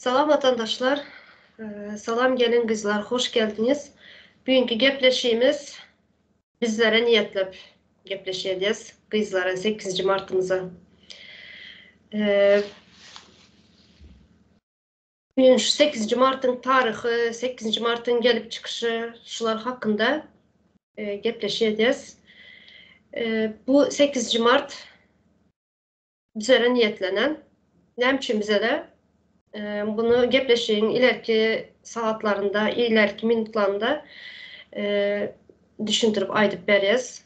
Salam watandaşlar. Salam gelin gyzlar hoş geldiňiz. Bugünkü gepleşigimiz bizlere niýetlep gepleşýäs gyzlara 8-nji martymyza. Bugün şu 8-nji martyň taryhy, 8-nji martyň gelip çykyşy şular hakynda gepleşýäs. Bu 8-nji mart bizlere niýetlenen. Näme üçin bizede? Bunu gepleşigiň ilerki sagatlarynda, ilerki minutlarynda düşündirip aýdyp berýäs.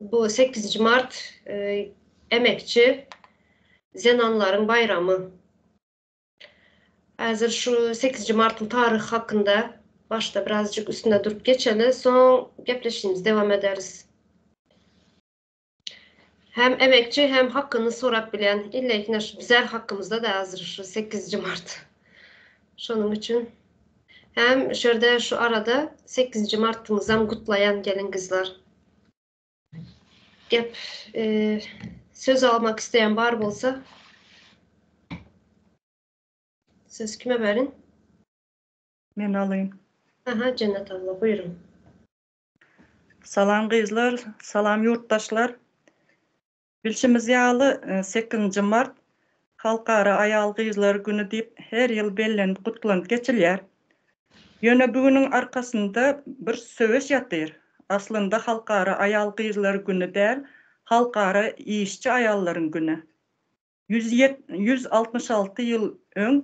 Bu 8-nji mart emekçi zenanlaryň baýramy. Häzir şu 8-nji martyň taryhy hakynda başda birazjyk üstünde durup geçeli, soň gepleşigimizi dowam ederis. Hem emekçi hem hakyny sorap bilen ille şu bizer hakkymyzda da hazır şu 8 mart. Şonuň üçin hem şerde şu arada 8 martyňyzam gutlaýan gelin gyzlar. Gep e, söz almak isteyen bar bolsa söz kime berin? Men alayım. Aha Cennet abla buyurun. Salam gyzlar, salam ýurtdaşlar. Bilşimiz ýaly, 8-nji mart Halkara aýal-gyzlar güni diýip her ýyl bellenip gutlanyp geçilýär. Ýöne bu günüň arkasynda bir söweş ýatyr. Aslynda Halkara aýal-gyzlar güni däl, Halkara işçi aýallaryň güni. 166 ýyl öň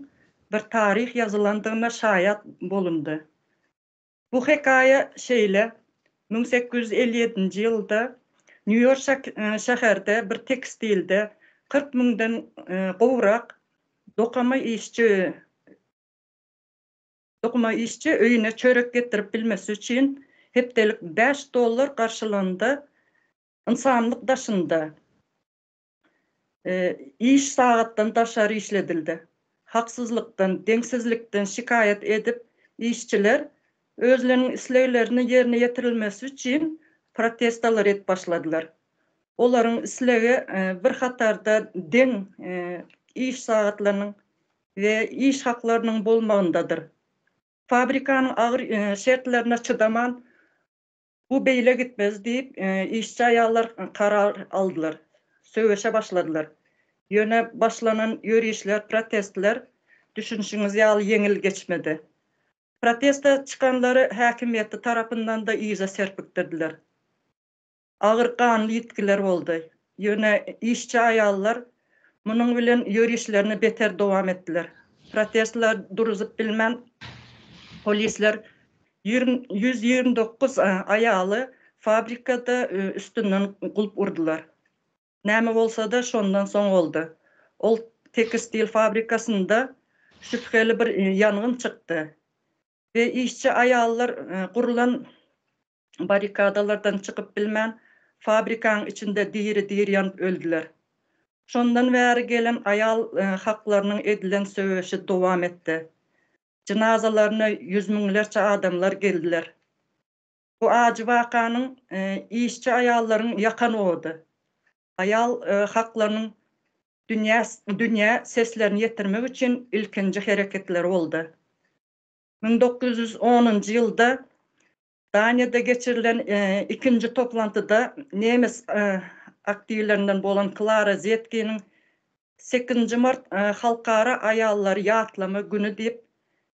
bir taryh ýazylandygyna şaýat bolundy. Bu hekaýa şeýle, 1857-nji ýylda Nýu-Ýork şäherde bir tekstilde 40 müňden gowrak dokama işçi dokuma işçi öýüne çörek getirip bilmesi üçin hepdelik 5 dollar garşylygynda ynsanlyk daşynda Iş sagatdan daşary işledildi. Haksyzlykdan, deňsizlikden şikaýat edip, işçiler özleriniň isleglerini ýerine ýetirilmesi üçin protestalar edip başladylar. Olaryň islegi bir hatarda deň iş sagatlarynyň we iş haklarynyň bolmagyndadyr. Fabrikanyň agyr şertlerine çydaman, Bu beýle gitmez diýip, işçi aýallar karar aldylar. Söweşe başladylar. Ýöne başlanan ýörişler, protestler, düşünişiňiz ýaly ýeňil geçmedi. Proteste çykanlary häkimiýeti tarapyndan-da yza serpikdirdiler. Agyr ganly ýitgiler boldy. Ýöne işçi aýallar munuň bilen ýörişlerini beter dowam etdiler. Protestleri duruzyp bilmän, polisler 129 aýaly fabrikada üstünden gulp urdular. Näme bolsa-da şondan soň boldy. Ol tekstil fabrikasynda şübheli bir ýangyn çykdy we işçi aýallar gurlan barrikadalardan çykyp bilmän, fabrikanyň içinde diri-diri ýanyp öldüler. Şondan bäri gelen aýal haklarynyň edilen söweşi dowam etdi. Jynazalaryna ýüz müňlerçe adamlar geldiler. Bu ajy wakanyň işçi aýallaryň ýakan ody, aýal haklarynyň dünýä dünýä seslerini ýetirmek üçin ilkinji hereketleri boldy. 1910-njy ýylda Daniýada geçirilen ikinji toplantyda nemes aktiwlerinden bolan Klara Zetkiniň 8-nji mart Halkara aýallary ýatlama güni diýip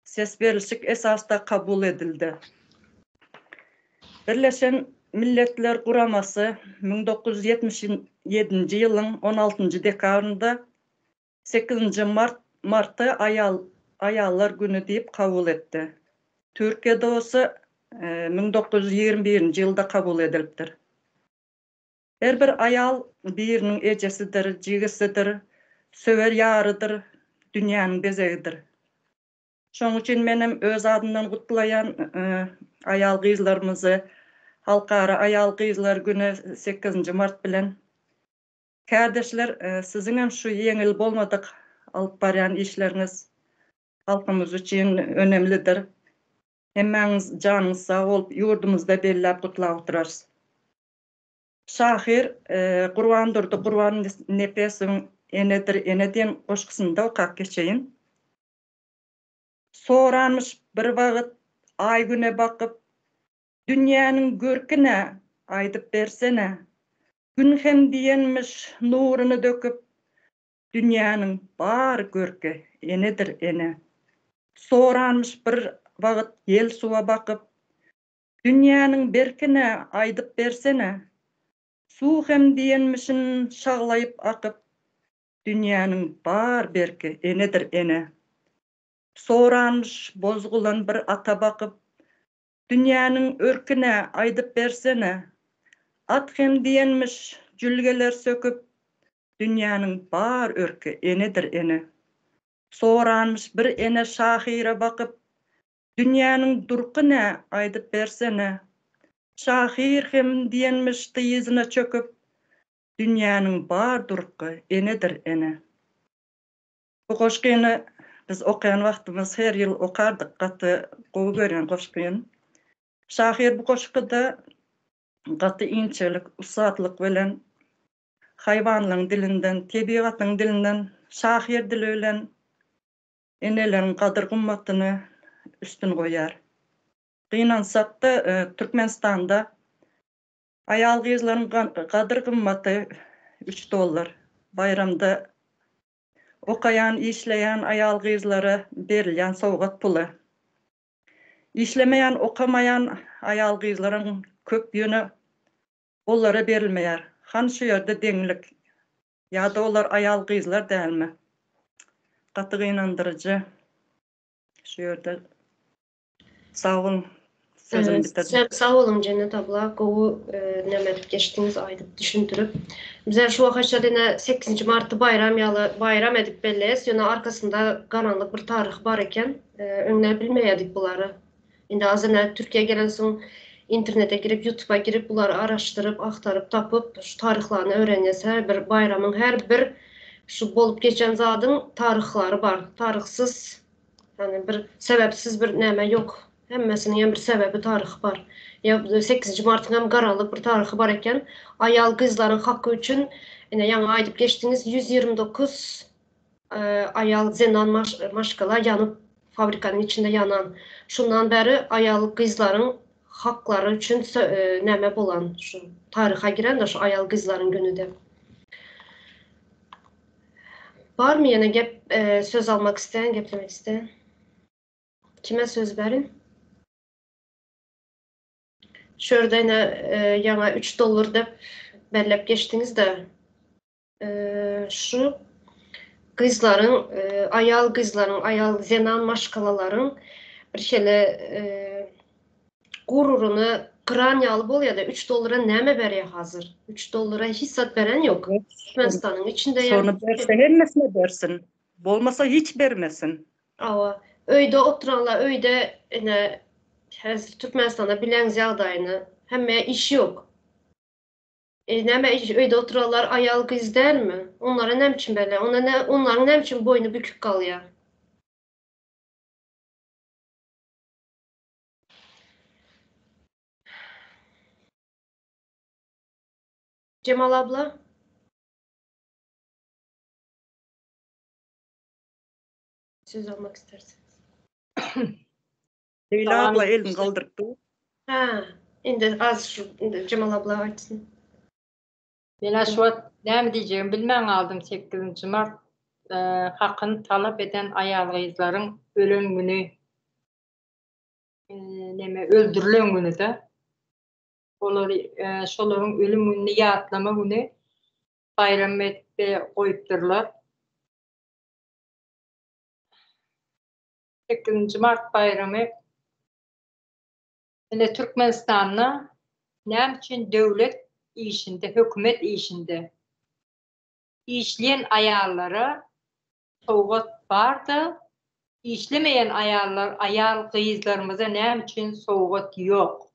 ses berlişik esasda kabul edildi. Birleşen Milletler Guramasy 1977-nji ýylyň 16-njy dekabrynda 8-nji mart marty aýal aýallar güni diýip kabul etdi. Türkiýede bolsa 1921-nji ýylda kabul edilipdir. Her bir aýal biriniň ejesidir, jigisidir, söwer ýarydyr, dünýäniň bezegidir. Şonuň üçin menem öz adymdan gutlaýan aýal-gyzlarymyzy Halkara aýal-gyzlar güni 8-nji mart bilen. Kärdeşler, siziňem şu ýeňil bolmadyk alyp barýan işleriňiz halkymyz üçin önemlidir. Hemmäňiz janyňyz sag bolup, ýurdumyzda belläp gutlap oturarys. Şahyr Gurbandurdy Gurbannepesowyň Enedir ene diýen goşgusynda okap geçeýin. Soranmyş bir wagt Aý-Güne bakyp, Dünýäniň görki nä, aýdyp bersene? Gün hem diýenmiş nuruny döküp, Dünýäniň bar görki enedir ene. Soranmyş bir wagt ýel suwa bakyp, Dünýäniň berki nä, aýdyp bersene? Suw hem diýenmişin şaglaýyp akyp, Dünýäniň bar berki enedir ene. Soranmyş bozgulan bir ata bakyp, Dünýäniň örki nä, aýdyp bersene? At hem diýenmiş jülgeler söküp, Dünýäniň bar örki enedir ene. Soranmyş bir ene şahyra bakyp, Dünýäniň durky nä, aýdyp bersene? Şahyr hem diýenmiş dyzyna çöküp, Dünýäniň bar durky enedir ene. Bu goşgyny biz okaýan wagtymyz her ýyl okardyk, gaty gowy görýän goşgym. Şahyr bu goşgyda gaty inçelik, ussatlyk bilen haýwanlaryň dilinden, tebigatyň dilinden, şahyr dili bilen eneleriň gadyr-gymmatyny üstün goýýar. Gynansak-da, Türkmenistanda aýal-gyzlaryň gadyr-gymmaty üç dollar. Baýramda okaýan, işleýän aýal-gyzlara berilýän sowgat puly. Işlemeýän, okamaýan aýal-gyzlaryň köp, ýöne olara berilmeýär. Hany şu ýerde deňlik? Ýa-da olar aýal-gyzlar dälmi? Gaty gynandyryjy. Şu ýerde sag boluň. Sözümi bitirdim. Sizem sag boluň Jennet abla gowy neme edip geçdiňiz aýdyp düşündirip. Bizem şu waka çenli ine sekizinji marty baýram ýaly baýram edip belleýäs ýöne arkasynda garanlyk bir taryh bar eken. Öňler bilmeýärdik bulary. Indi az ine Türkiýä gelensoň internete girip ýutuba girip bulary araşdyryp agtaryp tapyp şu taryhlaryny öwrenýäs. Her bir baýramyň her bir şu bolup geçen zadyň taryhlary bar. Taryhsyz Ýagny bir sebäpsiz bir näme ýok. Hemmesiniň hem bir sebäbi taryhy bar. Ýa sekizinji martyň hem garalyk bir taryhy bar eken. Aýal gyzlaryň haky üçin ine ýaňy aýdyp geçdiňiz 129 aýal zenan maşgala ýanyp fabrikanyň içinde ýanan. Şundan bäri aýal gyzlaryň haklary üçin näme bolan şu taryha giren-de şu aýal gyzlaryň günüde. Barmy ýene gep söz almak isleýän, geplemek isleýän? Kime söz berin? Şu ýerde ine ýaňa 3 dollar dep belläp geçdiňiz-de. Şu gyzlaryň, aýal gyzlaryň, aýal zenan maşgalalaryň bir şeýle Gururyny gyran ýaly bolýada üç dollara näme berýä hazir üç dollara hiç zat beren ýok Türkmenistanyň içinde ýa Şony berse hemmesine bersin bolmasa hiç bermesin. Hawa öýde oturanlar öýde ine häzir Türkmenistanda bileňiz ýagdaýyny hemme iş ýok. E näme öýde oturanlar aýal gyz dälmi onlara näme üçin berýä onda onlaryň näme üçin boýny bükük galýa. Jemal abla. Söz almak isterseniz. Leýla abla elini galdyryp dur. Ha, indi az şu indi Jemal abla aýtsyn. Men şu wagt näme diýjegimi bilmän galdym 8-nji mart e, hakyny talap eden aýal-gyzlaryň ölen güni neme öldürilen günüde olary şolaryň ölüm gününi ýatlama güni baýram edip goýupdyrlar. 8-nji mart baýramy ine Türkmenistanda näme üçin döwlet işinde, hökümet işinde işleýän aýallara Sowgat barda işlemeýän aýallar aýal gyzlarymyza näme üçin sowgat ýok.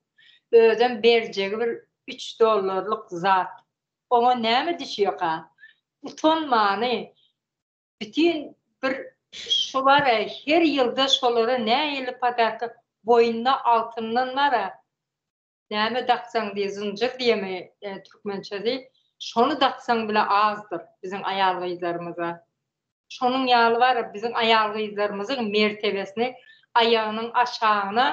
Özem berjegi bir üç dollarlyk zat. Oňa näme düşýeka? Utanmany bütin bir şu bara her ýylda şolara nähili podarka boýnuna altyndan bara Näme daksaň diý zynjyr diýemi türkmençesi şony daksaň bile azdyr biziň aýal gyzlarymyza. Şonuň ýaly bar biziň aýal gyzlarymyzyň mertebesini aýagynyň aşagyna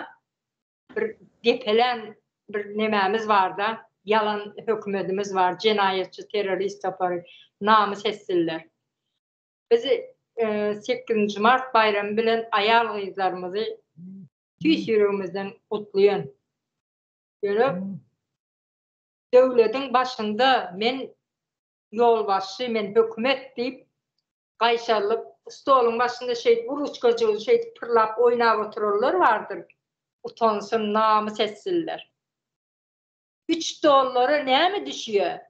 bir depelän bir nemämiz barda, ýalan hökümedimiz bar, jenaýatçy terrorist topary, namys etsinler. Biz sekizinji mart baýramy bilen aýal-gyzlarymyzy tüýs ýüregimizden gutlaýan. Ýöne döwlediň başynda men ýolbaşçy, men hökümet diýip gaýşarylyp, stoluň başynda şeýdip ruçkajygyny şeýdip pyrlap oýnap oturanlar bardyr. Utansyn, namys etsinler. Üç dollara näme düşýä?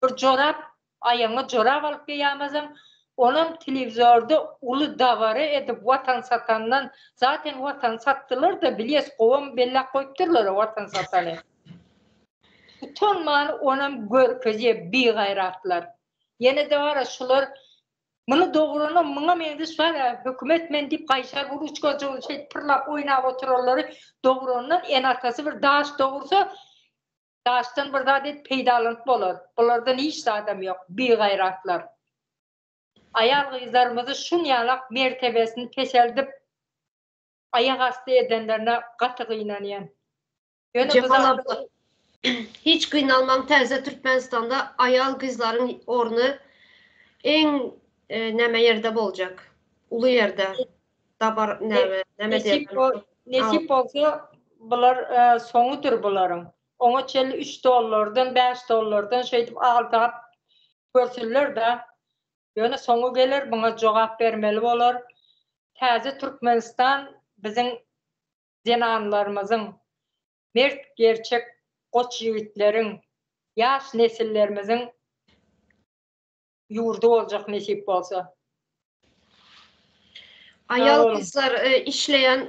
Bir jorap, aýagyňa jorap alyp geýämeseň, onam telewizorda uly dabara edip watan satandan, zaten watany satdylar-da, bilýäs, gowam belläp goýupdyrlar-a watan satany. Utanman onam görkezýä bigaýratlar. Ýene-de bar-a şular muny dogranam muňa meňzeş bar-a hökümet men diýip gaýşar bu ruçkajygyny şeýdip pyrlap oýnap oturanlary dograndan ene-atasy bir daş dogursa daşdan bir zat edip peýdalanyp bolar. Bulardan hiç zadam ýok bigaýratlar. Aýal-gyzlarymyzy şunýalak mertebesini peseldip aýak asty edenlerine gaty gynanýan. Ýöne bu Jemal abla, hiç gynalmaň täze Türkmenistanda aýal gyzlaryň orny iň näme ýerde boljak. Uly ýerde. Dabar näme näme diýerler. Nesip bolsa bular soňudyr bularyň. Oňa çenli üç dollardan, bäş dollardan şeýdip aldap görsünler-de. Ýöne soňy geler, muňa jogap bermeli bolar. Täze Türkmenistan biziň zenanlarymyzyň, mert gerçek goç ýigitleriň, ýaş nesillerimiziň ýurdy boljak nesip bolsa. Aýal gyzlar işleýän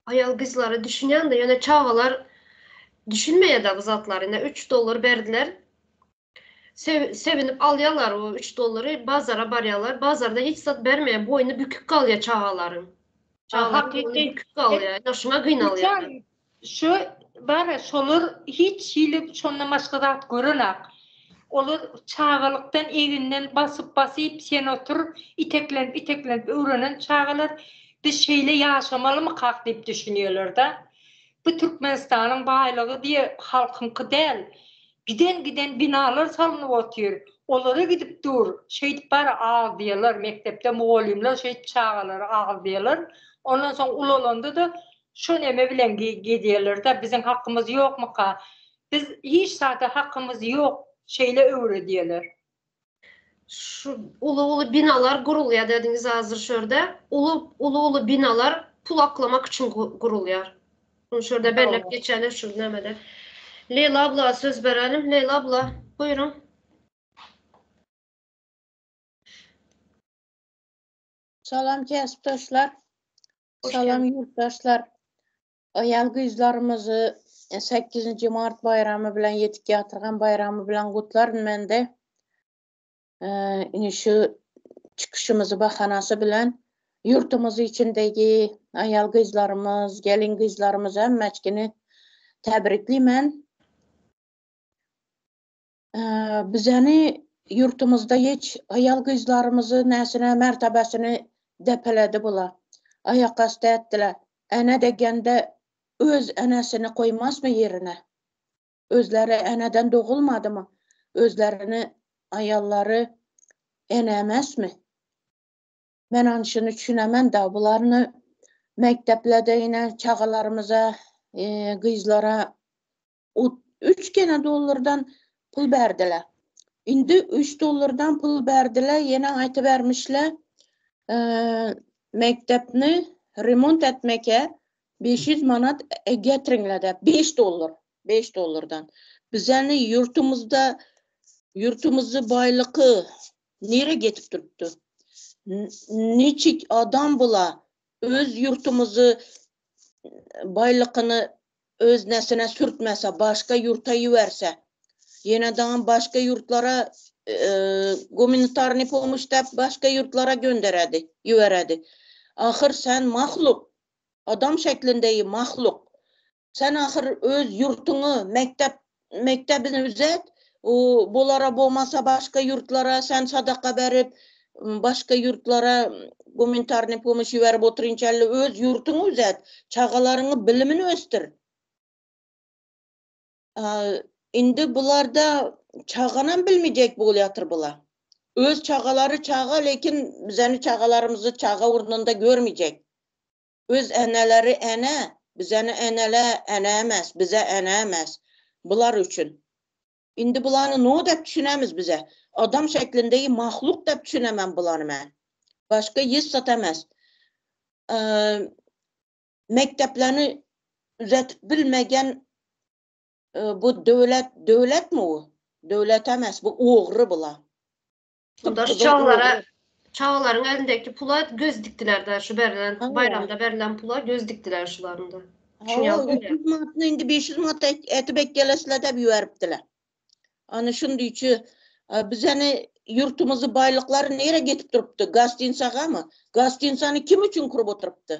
aýal gyzlara düşünýän-de ýöne çagalar düşünmeýär-de bu zatlary. Ine 3 dollar berdiler. Sevinip alýarlar o 3 dollary, bazara barýarlar. Bazarda hiç zat bermeýär, boýny bükük galýar çagalaryň. Çagalaryň boýny bükük galýar. Ine şuňa gynalýar. Şu bar şolar hiç hili şondan başga zat görenak. Olar çagalykdan eginden basyp basyp sen otur iteklenip iteklenip öwrenen çagalar biz şeýle ýaşamalymykak diýip düşünýärler-de. Bu Türkmenistanyň baýlygy diýe halkyňky däl. Giden giden binalar salynyp otyr. Olara gidip dur. Şeýdip bary agzýalar. Mekdepde mugallymlar şeýdip çagalary agzýalar. Ondan soň ulalanda-da şo neme bilen gezýärler-de, biziň hakymyz ýokmyka? Biz hiç zada hakymyz ýok. Şeýle öwredýärler. Şu uly-uly binalar gurulýar dediňiz hazir şu ýerde. Uly uly-uly binalar pul aklamak üçin gurulýar. Şuny şu ýerde belläp geçeli şu nämede. Leýla abla söz berelim. Leýla abla, buýruň. Salam käsipdaşlar. Salam ýurtdaşlar. Aýal gyzlarymyzy sekizinji mart baýramy bilen ýetip ýatyrgan baýramy bilen gutlaryn mende. Ine şu çykyşymyzy bahanasy bilen ýurtumyz içindegi aýal gyzlarymyz, gelin gyzlarymyz hemmeçkini täbriklimen. Bizeni ýurtumyzda hiç aýal gyzlarymyzy näsine mertebesini depeledi bular. Aýakasty etdiler. Ene degende öz enesini goýmazmy ýerine? Özleri eneden dogulmadymy? Özlerini aýallary ene emesmi? Men ony şuny düşünemen da bularny mekdeplerde ine çagalarymyza gyzlara Üç gene dollardan pul berdiler. Indi üç dollardan pul berdiler, ýene aýtybermişler, mekdepni remont etmeke 500 manat getiriňler diýip, 5 dollar, 5 dollardan. Bizeni ýurtumyzda ýurtumyzy baýlyky nire getip durupdy? Niçik adam bula öz ýurtumyzy baýlykyny öz nesine sürtmese, başga ýurta ýüberse, ýene daňam başga ýurtlara gumanitarnyý pomoş däp başga ýurtlara gönderedi, ýüberedi. Ahyr sen mahluk, adam şeklindegi mahluk. Sen ahyr öz ýurtuňy, mekdep, mekdebini düzet, o bulara bolmasa başga ýurtlara sen sadaka berip, başga ýurtlara. Gumanitarnyý pomoş iberip oturynça elle öz ýurtuňy düzet, çagalaryňy bilimini ösdür. Indi bularda çaganam bilmejek bolýatyr bula. Öz çagalary çaga lekin bizeni çagalarymyzy çaga ornunda görmejek. Öz eneleri ene, bizeni enele ene emes, bize ene emes. Bular üçin. Indi bulany no dep düşünemiz bize. Adam şeklindegi mahluk dep düşünemem bulany men. Başga hiç zat emes. Mekdeplerini düzetip bilmegen bu döwlet döwletmi bu? Döwlet emes bu ogry bula. Bunda şu çagalara çagalaryň elindeki pula göz dikdiler-de şu berlen baýramda berlen pula göz dikdiler şularynda. Hawa, 300 manatny indi 500 manat etip ekgelesler dep ýüberipdiler. Ana şundy üçi bizeni ýurtumyzy baýlyklary nere getip durupdy? Gastinsagamy? Gastinsany kim üçin kurup oturypdy?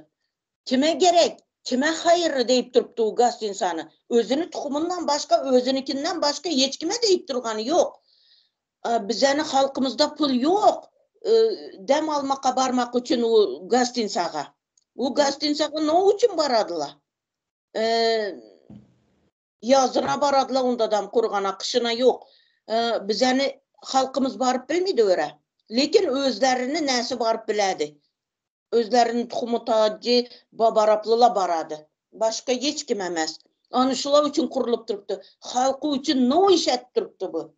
Kime gerek? Kime haýyrly diýip durupdy u gastinsany? Özüni tukumyndan başga, özünikinden başga hiç kime diýip durgany ýok. Bizeni halkymyzda pul ýok dem almaka barmak üçin u gastinsага. U gastinsага no üçin baradylar? Ýazyna baradylar ondadam kurgana, kyşyna ýok. Bizeni halkymyz baryp bilmedi öre. Lekin özlerini näsi baryp biledi. Özleriniň tuhumy tadji babaraplyla barady. Başga hiç kim emes. Any şular üçin kurulyp durupdy. Halky üçin no iş etip durupdy bu.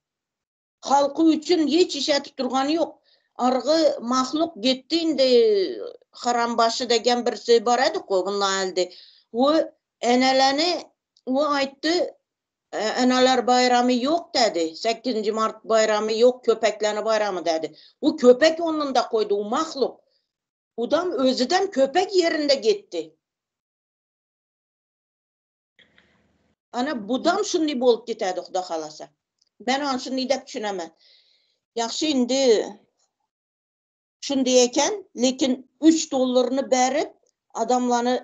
Halky üçin hiç iş etip durgany ýok. Argy mahluk gitdi indi harambaşy degen birisi bar edi ko bundan elde. O eneleni o aýtdy Eneler baýramy ýok dädi. Sekizinji mart baýramy ýok, köpekleni baýramy dädi. Bu köpek onunda koýdy, u mahluk. Udam özüdem köpek ýerinde getdi. Ana budam şundy bolup gitedi Huda halasa. Men ony şundy dep düşünemen. Ýagşy indi Şundy eken, lekin üç dollaryny berip, adamlany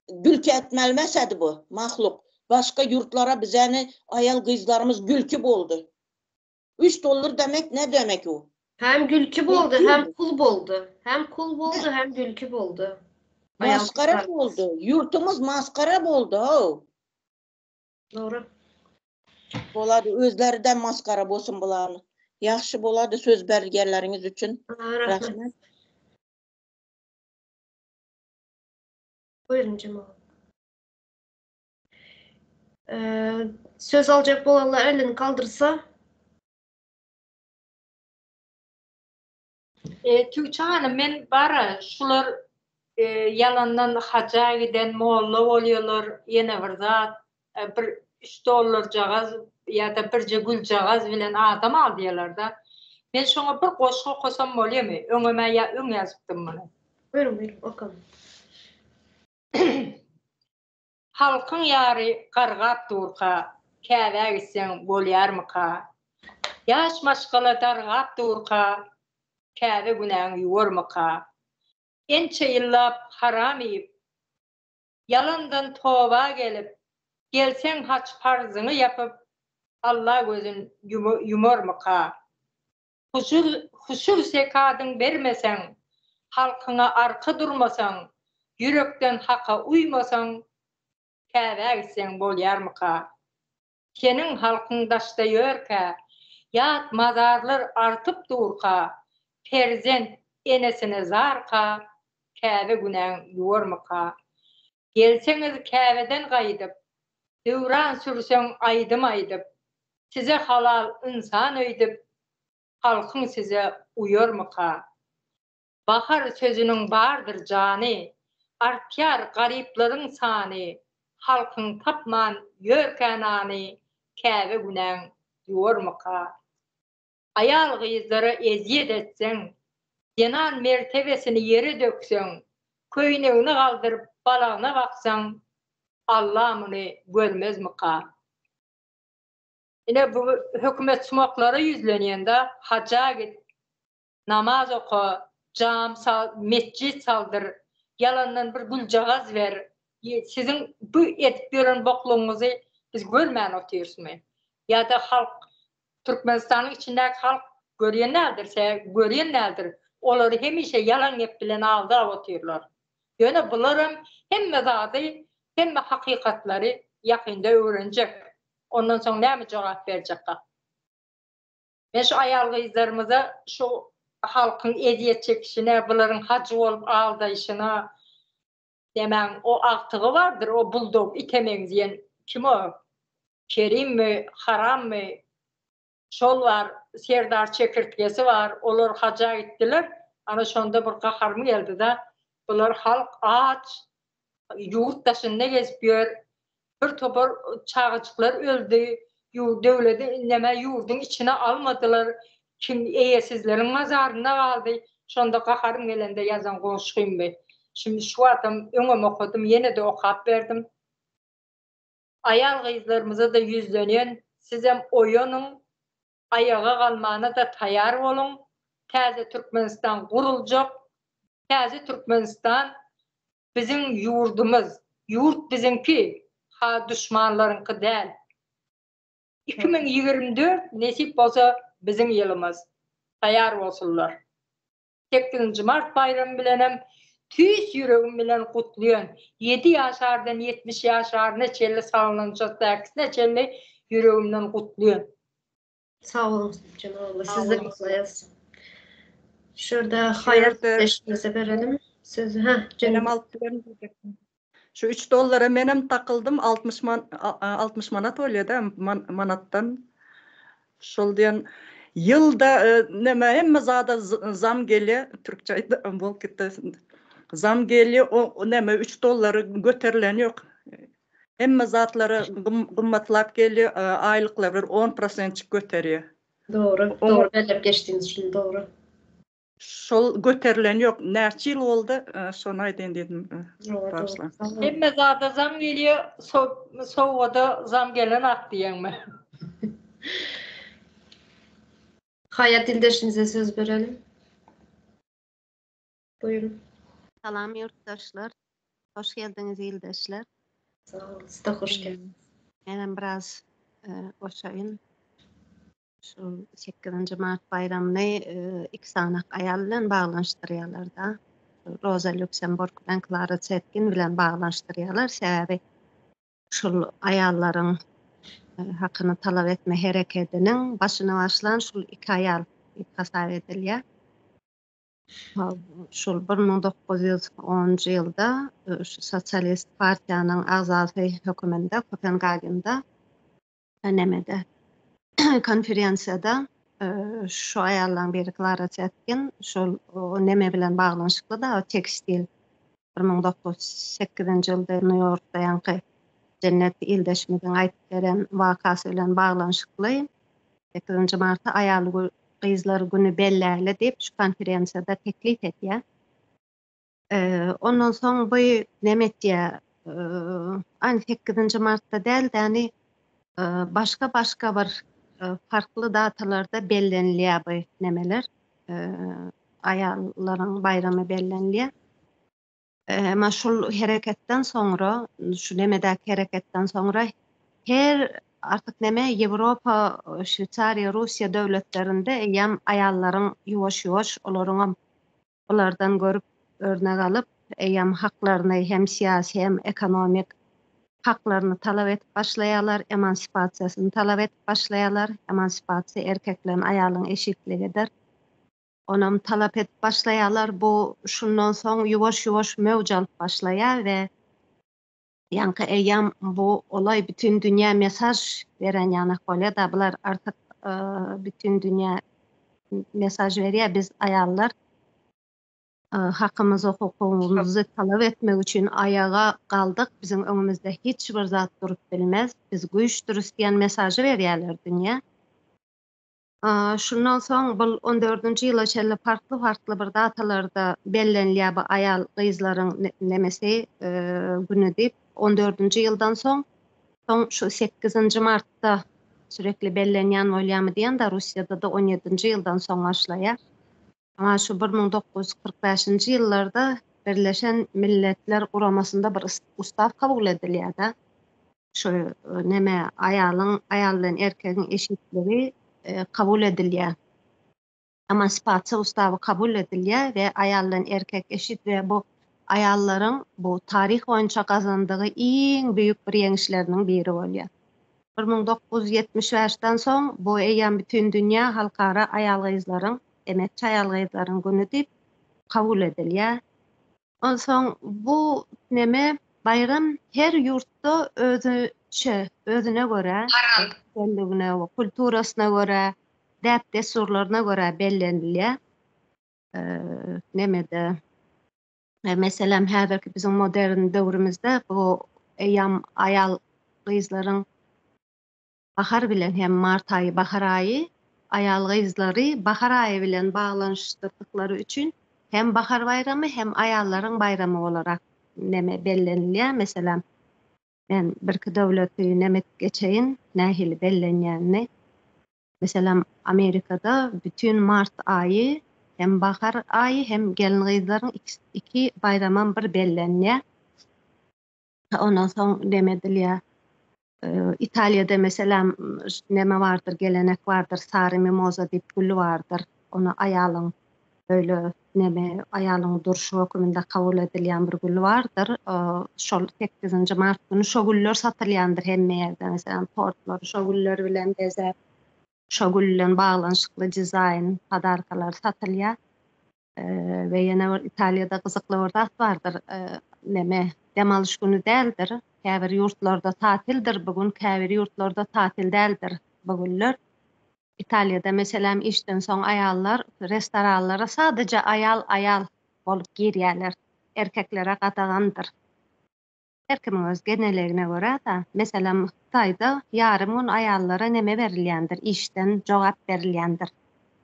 gülki etmelmesedi bu mahluk. Başga ýurtlara bizeni aýal gyzlarymyz gülki boldy. Üç dollar demek ne demek u? Hem gülki boldy, hem kul boldy. Hem kul boldy, hem gülki boldy. Masgara boldy. Ýurtumyz masgara boldy, how. Dogry. Bolady özleriden maskara bolsun bularny. Ýagşy bolady söz bergenleriňiz üçin. Rahmet. Buyurun Cemal. Ee, söz aljak bolanlar elini kaldyrsa. E, Tüwçe hanym men bara şular e, ýalandan haja giden molla bolýarlar ýene bir zat e, bir üç dollarjagaz ýa-da birje güljagaz bilen adam alýarlar-da. Men şoňa bir goşgy okasam bolýarmy? Öňem ýa öň ýazypdym muny. Buyurun buyurun okaň. Halkyň ýary gargap durka, Käbä gitseň bolýarmyka? Ýaş maşgala dargap durka, Käbe günäň ýuwarmyka? Ençe ýyllap haram iýip, Ýalandan toba gelip, Gelseň haç parzyňy ýapyp, Alla gözün ýumarmyka? Huşur zekadyň bermeseň, halkyňa arka durmasaň, ýürekden haka uýmasaň, Käbä gitseň bolýarmyka? Seniň halkyň daşda ýörkä, ýat mazarlar artyp durka, perzent enesine zarka, Käbe günäň ýuwarmyka? Gelseňiz Käbeden gaýdyp, döwran sürseň aýdym aýdyp, Size halal ynsan öýdüp, halkyň size uýarmyka? Bahar sözüniň bardyr jany, artýar garyplaryň sany, Halkyň tapman ýörkä nany, Käbe günäň ýuwarmyka? Aýal-gyzlara ezýet etseň, zenan mertebesini ýere dökseň, köýnegini galdyryp balagyna baksaň, Alla muny görmezmika? Ine bu hökümet sumaklara ýüzlenýända haja git, namaz oka, jam sal, metjit saldyr, ýalandan bir güljagaz ber, siziň bu edip ýören boklugyňyzy biz görmän otyrysmy? Ýa-da halk Türkmenistanyň içindäki halk görýän däldir, görýän däldir. Olary hemişe ýalan gep bilen aldap otyrlar. Ýöne bularam hemme zady, hemme hakykatlary ýakynda öwrenjek. Ondan soň näme jogap berjekka? Men şu aýal-gyzlarymyza şu halkyň ezýet çekişine, bularyň hajy bolup aldaýşyna, Nämäň o agtygy bardyr o buldog ite meňzeýän kim o Kerimmi Harammy şol bar Serdar çekirtgesi bar olar haja gitdiler ana şonda bir gaharym geldida bular halk aç ýurt daşynda gezip ýör Bir topar çagajyklar öldi, döwledi neme ýurduň içine almadylar, kim eýesizleriň mazarynda galdy. Şonda gaharym gelende ýazan goşgym bi. Şindi şu wagtam öňem okadym, ýene-de okap berdim. Aýal-gyzlarymyza-da ýüzlenýän, sizem oýanyň, aýaga galmana-da taýar boluň, täze Türkmenistan guruljak, täze Türkmenistan Biziň ýurdumyz, ýurt biziňki, ha duşmanlaryňky däl. 2024 nesip bolsa biziň ýylymyz. Taýar bolsunlar. Sekizinji mart baýramy bilenem tüýs ýüregim bilen gutlaýan. Ýedi ýaşardan 70 ýaşaryna çenli sallançakdakisine çenli ýüregimden gutlaýan. Sag boluň Jemal abla siz de gutlaýas. Şurada Haýat eşimize berelim sözi. Hä, Menem alyp bilerin diýjekdim. Şu 3 dollara menem takyldym 60 man 60 manat bolýa-da manatdan. Şol diýen ýylda neme hemme zada zam gelýä türkçe aýtdym bolup gitdi. Zam gelýä o neme 3 dollara göterilen ýok. Hemme zatlara gymmatlap gelýär, aýlyklar bir on prosentjik göterýär. Dogry, dogry belläp geçdiňiz şuny dogry. Şol göterilen ýok. Näçe ýyl boldy, şony aýdaýyn diýdim. Bagyşlaň. Hemme zada zam gelýär, sowgada zam gelenak diýeňmi? Haýat ildeşimize söz berelim. Buyurun. Salam ýurtdaşlar. Hoş geldiňiz ildeşler. Sag boluň, siz-de hoş geldiňiz. Menem biraz goşaýyn. Şu sekizinji mart baýramyny iki sany aýal bilen baglanyşdyrýarlar-da. Roza Lýuksemburg bilen Klara Zetkin bilen baglanyşdyrýarlar. Sebäbi şul aýallaryň hakyny talap etme herekediniň başyny başlan şul iki aýal diýip hasap edilýär. Şol 1910-njy ýylda şu Sosialist partiýanyň agzasy höküminde Kopengagende nemede konferensiýada şu aýallaryň biri Klara Zetkin şol neme bilen baglanyşykly-da tekstil 1908-nji ýylda Nýu-Ýorkda ýaňky Jennet ildeşimiziň aýdyp beren wakasy bilen baglanyşykly sekizinji marta aýal gyzlar güni belläli diýip şu konferensiýada teklip edýär. Ondan soň bu neme etýär? Aýny sekizinji martda däl-de, ýani başga-başga bir farkly datalarda bellenilýär bu nemeler. Aýallaryň baýramy bellenilýär. Emma şul hereketden soňra, şu nemedäki hereketden soňra her artyk neme Ýewropa, Şweýsariýa, Russiýa döwletlerinde eýýäm aýallaryň ýuwaş-ýuwaş olaryňam bulardan görüp örnek alyp eýýäm haklaryny hem syýasy hem ekonomik haklaryny talap edip başlaýarlar, emansipasiýasyny talap edip başlaýarlar. Emansipasiýa erkek bilen aýalyň eşitligidir. Onam talap edip başlaýarlar. Bu şundan soň ýuwaş-ýuwaş möwç alyp başlaýar we ýaňky eýýäm bu olaý bütin dünýä mesaž beren ýanak bolýar-da, bular artyk bütin dünýä mesaž berýär, biz aýallar hakymyzy, hukugymyzy talap etmek üçin aýaga galdyk, biziň öňümizde hiç bir zat durup bilmez, biz güýçdüris diýen mesažy berýärler dünýä. Şundan soň bul on dördünji ýyla çenli farkly-farkly bir datalarda bellenilýär bu aýal gyzlaryň nemesi güni diýip. On dördünji ýyldan soň soň şu sekizinji martda sürekli bellenýän bolýarmy diýen-de Russiýada-da on ýedinji ýyldan soň başlaýar. Emma şu 1945-nji ýyllarda Birleşen Milletler Guramasynda bir ustaw kabul edilýär-de. Şu neme aýalyň, aýal bilen erkegiň eşitligi kabul edilýär. Emansipasiýa ustawy kabul edilýär we aýal bilen erkek eşit we bu aýallaryň bu taryh boýunça gazandygy iň büýük bir ýeňişleriniň biri bolýar. 1975-den soň bu eýýäm bütindünýä halkara aýal-gyzlaryň, emekçi aýal-gyzlaryň güni diýip kabul edilýär. Onsoň bu neme baýram her ýurtda özüçe, özüne görä, belligine we kulturasyna görä, däp-dessurlaryna görä bellenilýär. Nemede meselem häzirki biziň modern döwrümizde bu eýýam aýal gyzlaryň Bahar bilen hem mart aýy bahar aýy aýal-gyzlary bahar aýy bilen baglanyşdyrdyklary üçin hem bahar baýramy hem aýallaryň baýramy bolarak neme bellenilýär. Meselem, men birki döwleti neme edip geçeýin nähili bellenýänini. Meselem, Amerikada bütin mart aýy hem bahar aýy hem gelin-gyzlaryň iki baýramam bir bellenýär. Ondan soň neme edilýär. Italiýada meselem neme bardyr, gelenek bardyr, sary mimoza diýip gül bardyr. Ony aýalyň böyle neme aýalyň durşy höküminde kabul edilýän bir gül bardyr. Şol sekizinji mart güni şo güller satylýandyr hemme ýerde. Meselem, tortlary şo güller bilen bezäp, şo gül bilen baglanyşykly dizaýn, podarkalar satylýar. We ýene bir Italiýada gyzykly bir zat bardyr. Neme, dem alyş güni däldir. Käbir ýurtlarda tatildir bu gün, käbir ýurtlarda tatil däldir bu günler. Italiýada meselem işden soň aýallar restoranlara sadaja aýal-aýal bolup girýärler. Erkeklere gadagandyr. Her kimiň öz genelegine görä-de, meselem, Hytaýda ýarym gün aýallara neme berilýändir, işden jogap berilýändir,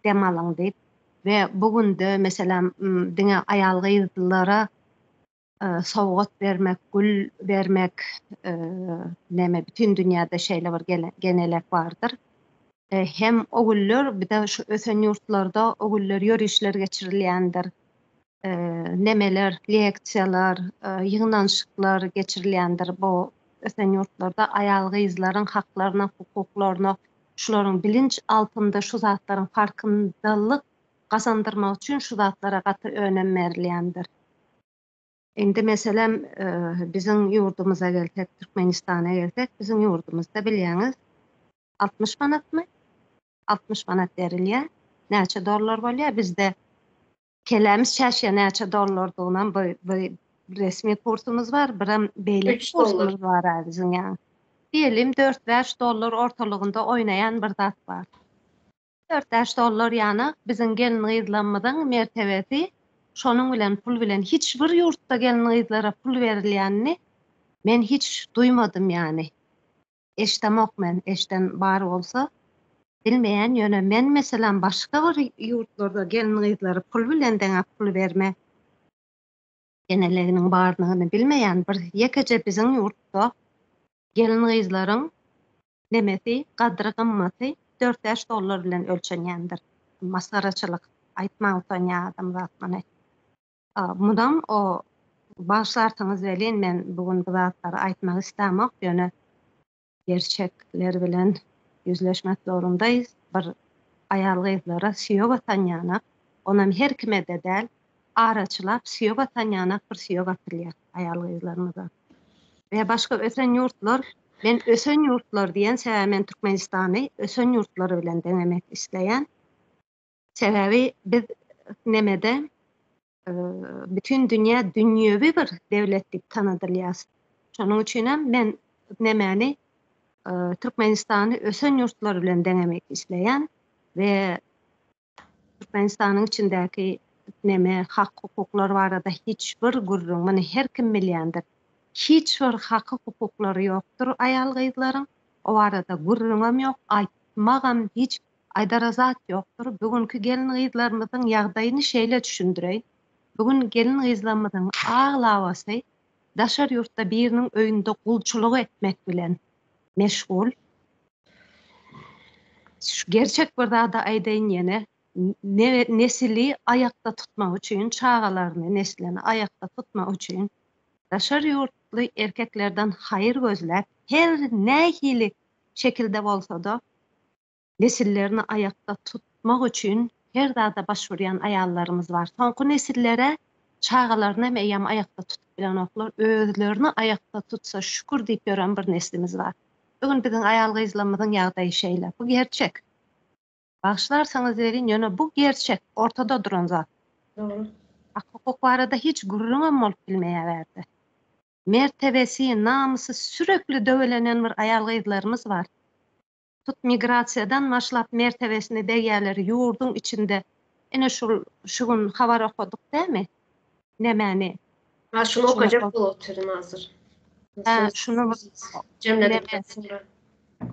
dem alyň diýip we bu günde, meselem, diňe aýal-gyzlara sowgat bermek, gül bermek, neme, bütin dünýäde şeýle bir genelek bardyr. Hem o günler, bir-de şu ösen ýurtlarda o günler ýörişler geçirilýändir. Nemeler, leksiýalar, ýygnanyşyklar geçirilýändir bu ösen ýurtlarda aýal-gyzlaryň haklaryna, hukuklaryna, şularyň bilinç altynda şu zatlaryň farkyndalyk gazandyrmak üçin şu zatlara gaty önem berilýändir. Indi meselem biziň ýurdumyza gelsek, Türkmenistana gelsek, biziň ýurdumyzda bilýäňiz 60 manatmy? 60 manat berilýär. Näçe dollar bolýar? Bizde Kellämiz çäşýär näçe dollardygynam bu bu resmi kursumyz bar, birem beýleki kursumyz bar a biziň ýa. Diýelim 4-5 dollar ortalygynda oýnaýan bir zat bar. 4-5 dollar ýanak biziň gelin-gyzlarymyzyň mertebesi şonuň bilen pul bilen hiç bir ýurtda gelin-gyzlara pul berilýänini men hiç duýmadym ýany. Eşdemok men, eşden bar bolsa bilmeýän, ýöne men meselem başga bir ýurtlarda gelin-gyzlary pul bilen deňäp pul berme geneleginiň bardygyny bilmeýän, bir ýekeje biziň ýurtda gelin-gyzlaryň nemesi, gadry-gymmaty dört-bäş dollar bilen ölçenýändir. Masgaraçylyk, aýtmaga utanýar adamzat muny. Munam o bagyşlarsyňyz welin men bu gün bu zatlary aýtmak islämok, ýöne gerçekler bilen ýüzleşmek zorundaýys. Bir aýal-gyzlara süýek atan ýanak, onam her kime-de däl, araçylap süýek atan ýanak bir süýek atylýar aýal-gyzlarymyza. We başga ösen ýurtlar, men ösen ýurtlar diýen sebäbi men Türkmenistany ösen ýurtlar bilen deňemek isleýän. Sebäbi biz nemede bütin dünýä dünýewi bir döwlet diýip tanadylýas. Şonuň üçin hem men nemäni Türkmenistany ösen ýurtlar bilen deňemek isleýän we Türkmenistanyň içindäki neme hak-hukuklar barada hiç bir gürrüň, muny her kim bilýändir. Hiç bir haky-hukuklary ýokdur aýal-gyzlaryň. O barada gürrüňem ýok, aýtmagam hiç Aýdara zat ýokdur. Bu günki gelin-gyzlarymyzyň ýagdaýyny şeýle düşündireýin. Bu gün gelin-gyzlarymyzyň aglabasy daşary ýurtda biriniň öýünde gulçulyk etmek bilen meşgul. Şu gerçek bir zady aýdaýyn ýene, nesili aýakda tutmak üçin, çagalaryny, neslini aýakda tutmak üçin daşary ýurtly erkeklerden haýyr gözläp, her nähili şekilde bolsa-da, nesillerini aýakda tutmak üçin Her zada baş urýan aýallarymyz bar. Soňky nesillere çagalaryny hem eýýäm aýakda tutup bilenoklar. Özlerini aýakda tutsa şükür diýip ýören bir neslimiz bar. Bu gün biziň aýal-gyzlarymyzyň ýagdaýy şeýle. Bu gerçek. Bagyşlarsyňyz welin, ýöne bu gerçek, ortada duran zat. Dogry. Hak-hukuk barada hiç gürrüňem bolup bilmeýär bärde. Mertebesi, namysy sürekli döwelenen bir aýal-gyzlarymyz bar. Tut migrasiýadan başlap mertebesine degýärler ýurduň içinde. Ine şul şu gün habar okadyk dämi? Nämäni? Ha şuny okajak bolup otyryn hazir. Hä şuny jemledikden soňra.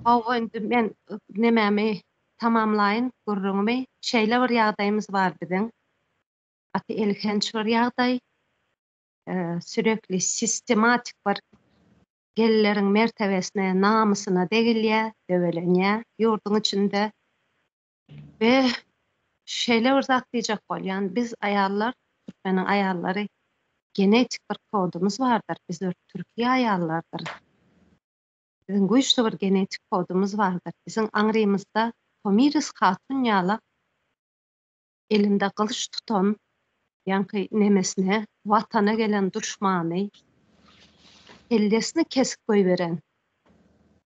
Hawa indi men nemämi tamamlaýyn gürrüňimi. Şeýle bir ýagdaýymyz bar biziň. Gaty elhenç bir ýagdaý. Sürekli sistematik bir Gelinleriň mertebesine, namysyna degilýär, döwelenýär ýurduň içinde. We şeýle bir zat diýjek bolýan, biz aýallar, türkmeniň aýallary genetik bir kodumyz bardyr, biz bir türki aýallardyrys. Biziň güýçli bir genetik kodumyz bardyr. Biziň aňrymyzda Tomiris hatyn ýalak elinde gylyç tutan ýaňky nemesine watana gelen duşmany kellesini kesip goýberen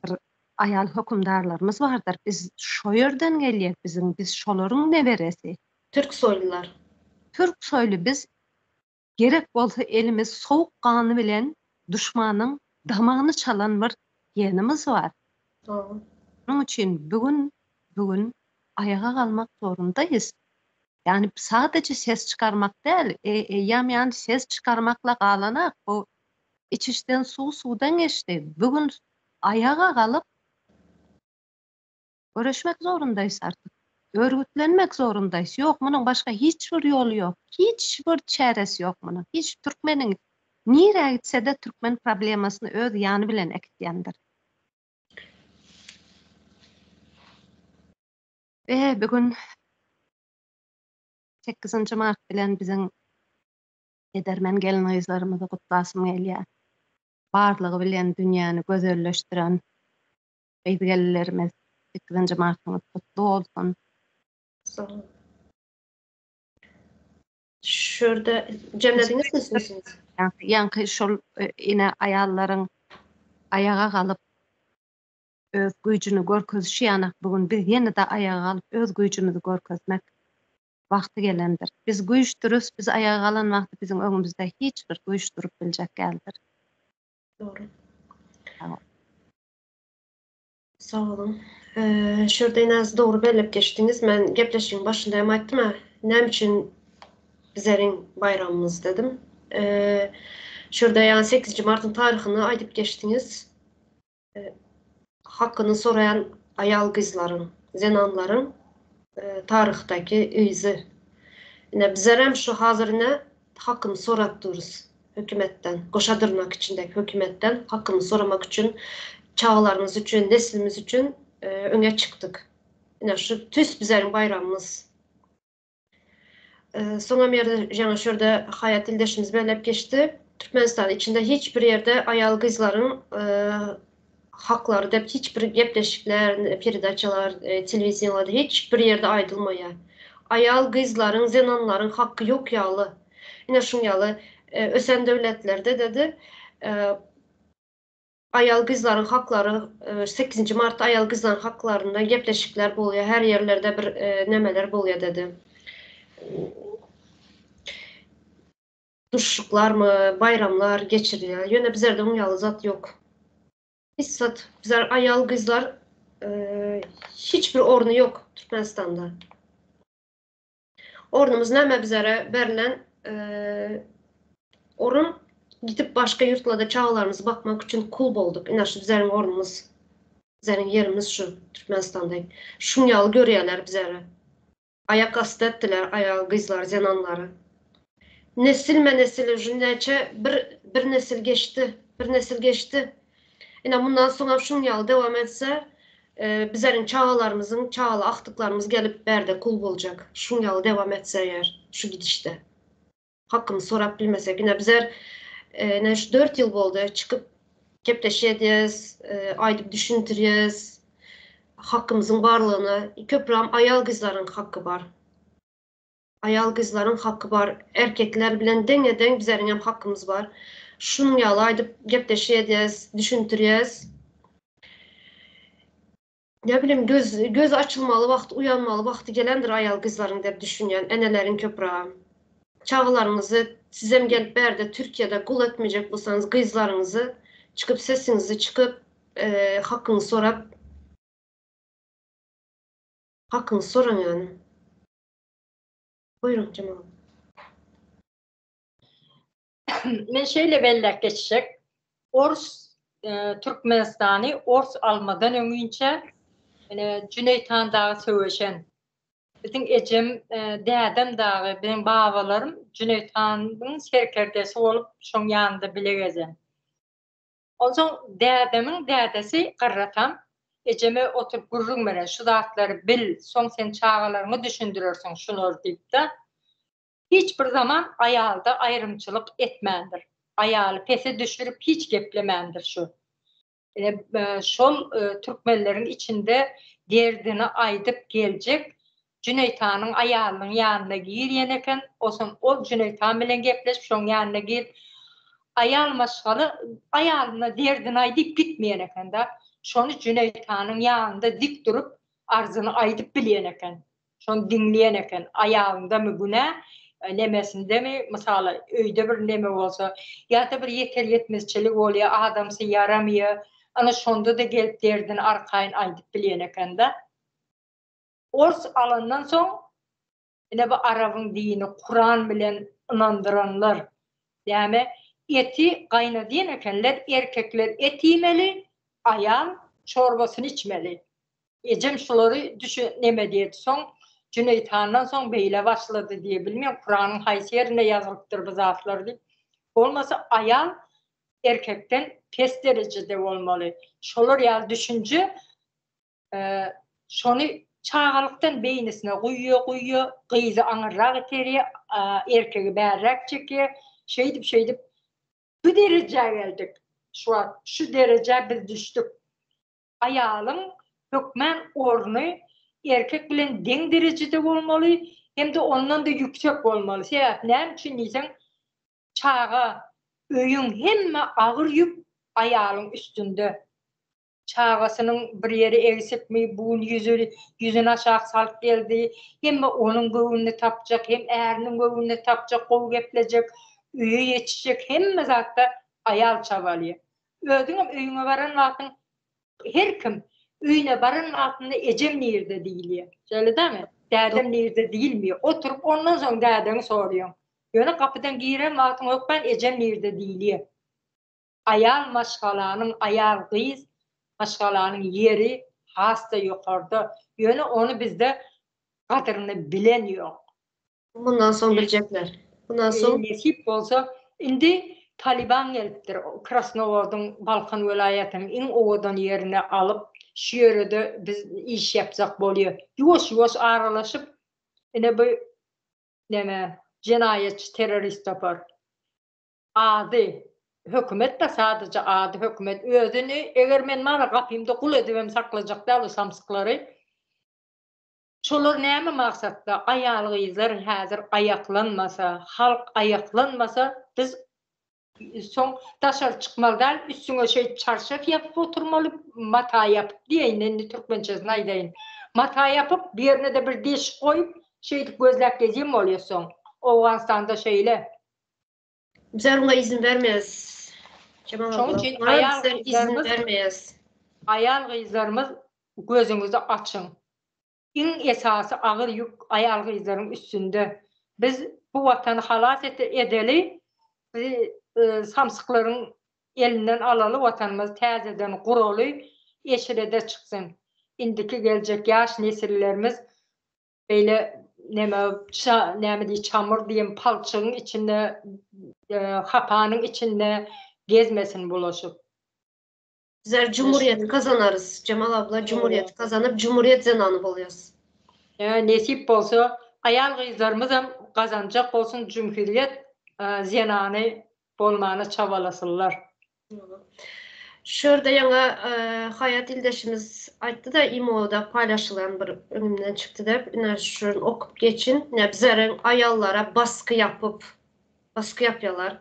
bir aýal hökümdarlarymyz bardyr. Biz şo ýerden gelýäs biziň biz şolaryň neberesi. Türk soýlular. Türk soýly biz gerek bolsa elimiz sowuk gany bilen duşmanyň damagyny çalan bir genimiz bar. Şonuň üçin bu gün bu gün aýaga galmak zorundaýys. Ýagny sadaje ses çykarmak däl, eýýäm ýagny ses çykarmakla galanak bu iç-içden suw suwdan geçdi. Bu gün aýaga galyp göreşmek zorundaýys artyk. Örgütlenmek zorundaýys. Ýok, munuň başga hiç bir ýoly ýok. Hiç bir çäresi ýok munuň. Hiç türkmeniň nirä gitse-de türkmen problemasyny öz ýany bilen äkitýändir. We bu gün sekizinji mart bilen biziň edermen gelin-gyzlarymyzy gutlasym gelýär. Barlygy bilen dünýäni gözelleşdiren gyz-gelinlerimiz sekizinji martyňyz gutly bolsun! Sag boluň. Şu ýerde jemlediňizmi sözüňizi? Ýaňky şol ene aýallaryň aýaga galyp öz güýjüni görkezişi ýanak bu gün biz ýene-de aýaga galyp öz güýjümizi görkezmek wagty gelendir. Biz güýçdüris, biz aýaga galan wagty biziň öňümizde hiç bir güýç durup biljek däldir. Dogry. Sag boluň. Şu ýerde ine dogry belläp geçdiňiz. Men gepleşigiň başynda hem aýtdym-a, näme üçin bizeriň baýramymyz dedim. Şu ýerde ýa sekizinji martyň taryhyny aýdyp geçdiňiz. Hakyny soraýan aýal-gyzlaryň, zenanlaryň taryhdaky yzy. Ine bizerem şu hazir ine hakyny sorap durus hökümetden, goşa dyrnak içindäki hökümetden hakyny soramak üçin, çagalarymyz üçin, neslimiz üçin öňe çykdyk. Ine şu tüýs bizeriň baýramymyz. Soňam ýerde ýaňy şu ýerde Haýat ildeşimiz belläp geçdi. Türkmenistan içinde hiç bir ýerde aýal-gyzlaryň haklary dep hiç bir gepleşikler, peredaçalar, telewideniýalarda hiç bir ýerde aýdylmaýar. Aýal-gyzlaryň, zenanlaryň haky ýok ýaly. Ine şuň ýaly ösen döwletlerde dedi aýal-gyzlaryň haklary sekizinji martda aýal-gyzlaryň haklarynda gepleşikler bolýar, her ýerlerde bir nemeler bolýar dedi. Duşuşyklarmy, baýramlar geçirilýär. Ýöne bizlerde oň ýaly zat ýok. Hiç zat. Bizler aýal-gyzlar hiç bir orny ýok Türkmenistanda. Ornumyz näme bizlere berlen orun gidip başga ýurtlarda çagalarymyzy bakmak üçin kul bolduk. Ine şu bizleriň ornumyz. Bizleriň ýerimiz şu Türkmenistanda. Şuň ýaly görýärler bizleri. Aýak asty etdiler aýal gyzlary zenanlary. Nesilme nesil uje näçe bir bir nesil geçdi bir nesil geçdi. Ine mundan soňam şuň ýaly dowam etse bizleriň çagalarymyzyň çagaly agtyklarymyz gelip bärde kul boljak şuň ýaly dowam etse eger şu gidişde. Hakymyzy sorap bilmesek ine bizler ine şu dört ýyl boldy çykyp gepleşik edýäs aýdyp düşündirýäs hakymyzyň barlygyny köpräm aýal gyzlaryň haky bar. Aýal gyzlaryň haky bar. Erkekler bilen deňe-deň bizeriňem hakymyz bar. Şunuň ýaly aýdyp gepleşik edýäs, düşündirýäs. Ne bilim göz göz açylmaly wagt, uýanmaly wagty gelendir aýal gyzlaryň dep düşünýän eneleriň köprägi. Çagalaryňyzy sizem gelip bärde Türkiýede gul etmejek bolsaňyz gyzlaryňyzy çykyp sesiňizi çykyp hakyňy sorap hakyňy soraň ýany. Buýruň Jemal. Men şeýle belläp geçjek. Ors Türkmenistany ors almadan öňinçä ine Jüneýit han dagy söweşen. Biziň ejem, dädem dagy, biziň babalarym Jüneýit hanyň serkerdesi bolup şoň ýanynda bile gezen. Onsoň dädemiň dädesi garratam ejeme oturyp gürrüň beren, şu zatlary bil, soň sen çagalaryňa düşündirersiň şulary diýip-de, hiç bir zaman aýalda aýrymçylyk etmändir. Aýaly pese düşürip hiç geplemändir şu. Ine, şol türkmenleriň içinde derdini aýdyp geljek Jüneýt hanyň aýalynyň ýanyna girýän eken, oson ol Jüneýt han bilen gepleşip şoň ýanyna girip, aýal maşgala aýalyna derdini aýdyp gitmeýän eken-da, şony Jüneýt hanyň ýanynda dik durup arzyny aýdyp bilýän eken. Şony diňleýän eken. Aýalyndamy günä, nemesindemi, mysal öýde bir neme bolsa, ýa-da bir ýeter-ýetmezçilik bolýa, adamsy ýaramyýa, ana şonda-da gelip derdini arkaýyn aýdyp bilýän eken-de. Ors alandan soň ine bu arabyň dini Kuran bilen ynandyranlar näme eti gaýnadýan ekenler erkekler et iýmeli aýal çorbasyny içmeli ejem şulary düşü neme diýdi soň Jüneýit handan soň beýle başlady diýe bilmeýän Kuranyň haýsy ýerinde ýazylypdyr bu zatlar diýip bolmasa aýal erkekden pes derejede bolmaly şolar ýaly düşünje Şony çagalykdan beýnisine guýýa, guýýa, gyzy aňyrrak iterýä, erkegi bärräk çekýä. Şeýdip, şeýdip bu derejä geldik. Şu wagt şu derejä biz düşdük. Aýalyň hökmän orny erkek bilen deň derejede bolmaly hem-de ondan-da ýüksek bolmaly. Sebäp näme üçin diýseň, çaga, öýüň hemme agyr ýük aýalyň üstünde. Çagasynyň bir ýeri egsikmi, bu gün ýüzi ýüzüni aşak salyp geldi. Hem-ä onuň göwnüni tapjak, hem äriniň göwnüni tapjak, gowy geplejek, öýe ýetişjek, hemme zatda aýal çabalýar. Özüňem öýüňe baran wagtyň her kim öýüne baran wagtynda ejem nirde diýilýär. Şeýle dälmi? Dädem nirde diýilmeýär. Oturyp ondan soň dädeňi soraýaň. Ýöne gapydan giren wagtyň hökman ejem nirde diýilýär. Aýal maşgalanyň, aýal gyz maşgalanyň ýeri has-da ýokarda. Ýöne ony bizde gadyryny bilen ýok. Mundan soň biljekler. Mundan soň. Nesip bolsa, indi Taliban gelipdir. Krasnowodyň, Balkan welaýatynyň iň owadan ýerini alyp, şu ýere-de biz iş ýapjak bolýar. Ýuwaş-ýuwaş aralaşyp, ine bu neme, jenaýatçy terrorist topar. Ady hökümet-de sadaja ady hökümet özüni eger men mana gapymda gul edibem saklajak däl o samsyklary. Şolar näme maksatda aýal gyzlar häzir aýaklanmasa halk aýaklanmasa biz soň daşary çykmaly däl üstüňe şeýdip çarşaf ýapyp oturmaly mata ýapyp diýeýin indi türkmençesini aýdaýyn mata ýapyp bir ýerine-de bir deşik goýup şeýdip gözläp gezýän bolýas soň Owganystanda şeýle. Bizler muňa izin bermeris. Jemal Şonuň abla, üçin muňa aýal bizler izin gyzlarymyz bermeris. aýal gyzlarymyz gözüňizi açyň. Iň esasy agyr ýük aýal gyzlaryň üstünde. Biz bu watany halas edeli, bizi samsyklaryň elinden alaly watanymyzy täzeden guraly, eşrede çyksyn. Indiki geljek ýaş nesillerimiz Beýle neme ça näme diý çamur diýen palçygyň içinde hapanyň içinde gezmesin bulaşyp. Bizler cumhuriyeti kazanarys Jemal abla cumhuriyeti kazanyp cumhuriyet zenany bolýas. Nesip bolsa aýal gyzlarymyzam gazanjak bolsun cumhuriyet zenany bolmana çabalasynlar. Şu ýerde ýaňa Haýat ildeşimiz aýtdy-da, imoda paýlaşylan bir öňümden çykdy dep, ine şuny okyp geçin. Ine bizleriň aýallara basky ýapyp, basky ýapýarlar.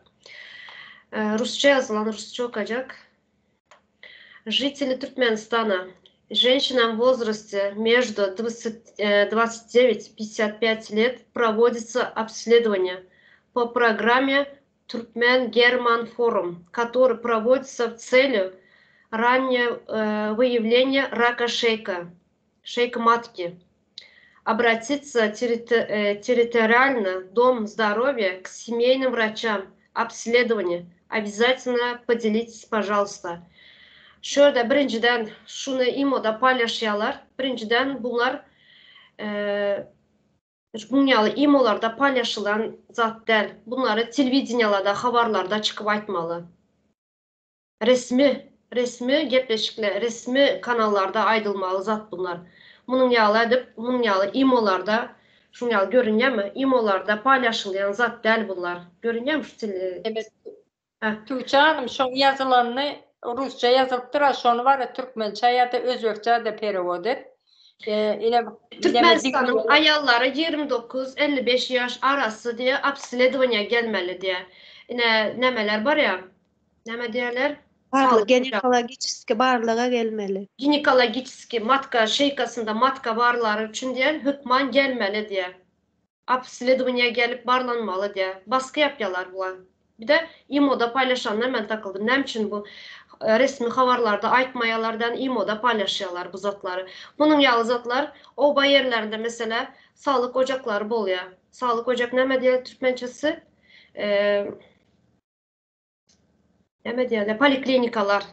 Rusça ýazylan, rusça okajak. Žiteli Türkmenistana, Ženşinam w wozrasте межdu 29 55 let provodится obsledovanie po programme Türkmen German Forum, kotory provodится w celýu rannee wyýawleniýa raka şeýka, şeýka matki. Obratitsa territorialno dom zdorowýa k semeýnym wraçam, obsledowaniýe, obýazatelno podelitis požalsta. Şu ýerde birinjiden şuny imoda paýlaşýalar. Birinjiden bular Muň ýaly imolarda paýlaşylan zat däl. Bunlary telewideniýalarda, habarlarda çykyp aýtmaly. Resmi, resmi gepleşikler, resmi kanallarda aýdylmaly zat bunlar. Munuň ýaly edip, munuň ýaly imolarda, şuň ýaly görünýärmi? Imolarda paýlaşylýan zat däl bunlar. Görünýärmi şu tele. Evet. Tuğçe hanym şoň ýazylanyny rusça ýazylypdyr a şony bara türkmençä ýa-da özbekçä-de perewod et. Ine Türkmenistanyň aýallary 29, 55 ýaş arasy diýe obsledowaniýa gelmeli diýe. Ine nämeler bar ýa? Näme diýerler? Barlag, ginekologiçeskiý barlaga gelmeli. Ginekologiçeskiý matka şeýkasynda matka barlary üçin diýen hökman gelmeli diýe. Obsledowaniýa gelip barlanmaly diýä. Basgy ýapýalar bular. Bir-de imoda paýlaşanyna men takyldym. Näme üçin bu resmi habarlarda aýtmaýalar dan imoda paýlaşýalar bu zatlary. Munuň ýaly zatlar oba ýerlerinde meselä saglyk ojaklary bolýa. Saglyk ojak näme diýýär türkmençesi? Näme diýýärler? Poliklinikalar.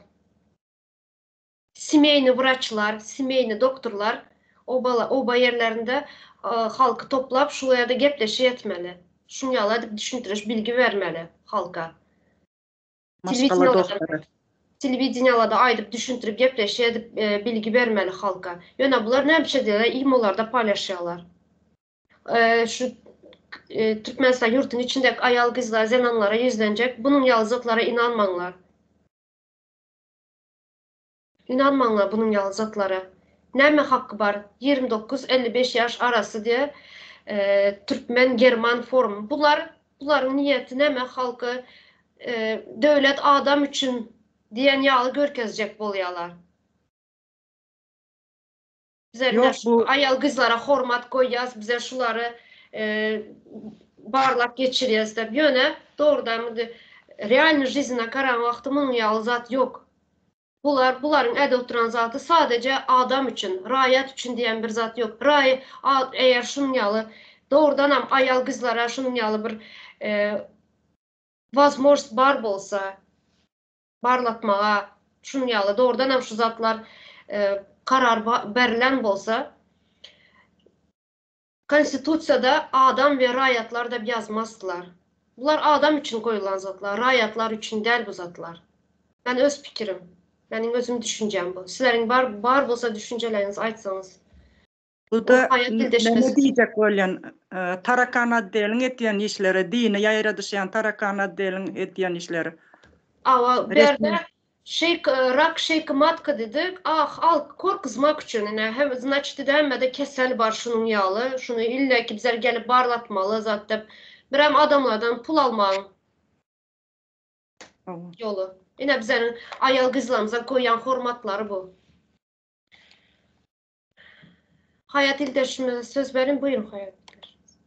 Semeýny wraçlar, semeýny doktorlar oba oba ýerlerinde halky toplap şul ýerde gepleşik etmeli. Şuň ýaly edip düşündiriş bilgi bermeli halka. Maşgala doktory. Telewideniýalada aýdyp düşündirip gepleşik edip bilgi bermeli halka. Ýöne bular näme üçin edýärler imolarda paýlaşýarlar. Şu Türkmenistan ýurtuň içindäki aýal gyzlar zenanlara ýüzlenjek bunuň ýaly zatlara ynanmaňlar. Ynanmaňlar bunuň ýaly zatlara. Näme haky bar 29 55 ýaş arasy diýe türkmen german forum bular bularyň niýeti näme halky döwlet adam üçin diýen ýaly görkezjek bolýalar. Bize Ýok bu aýal gyzlara hormat goýýas bize şulary barlap geçirýäs diýip ýöne dogrudan realnyý žizine garan wagty munuň ýaly zat ýok. Bular bularyň äde oturan zady sadeje adam üçin raýat üçin diýen bir zat ýok. Raý eger şunuň ýaly dogrudanam aýal gyzlara şunuň ýaly bir wazmožnost bar bolsa barlatmaga şunuň ýaly dogrudanam şu zatlar karar berlen bolsa konstitusiýada adam we raýatlar dep ýazmazdylar. Bular adam üçin goýulan zatlar, raýatlar üçin däl bu zatlar. Men öz pikirim. Meniň özüm düşünjäm bu. Sizleriň bar bar bolsa düşünjeleriňizi aýtsaňyz. Bu-da näme diýjek bolýan, Tarakan otdeliň edýän işleri, dini ýaýradyşýan Tarakan otdeliň edýän işleri. Awa, bärde şeýk, rak şeýki matka diýdi, ah, halky korkuzmak üçin, ine, hem, znaçit diýdi, hemmede kesel bar şunuň ýaly, şuny illeki bizler gelip barlatmaly zat diýip, birem adamlardan pul almagyň ýoly. Ine, bizleriň aýal-gyzlarymyza goýýan hormatlary bu. Haýat ildeşime söz beriň buýruň Haýat ildeşimiz.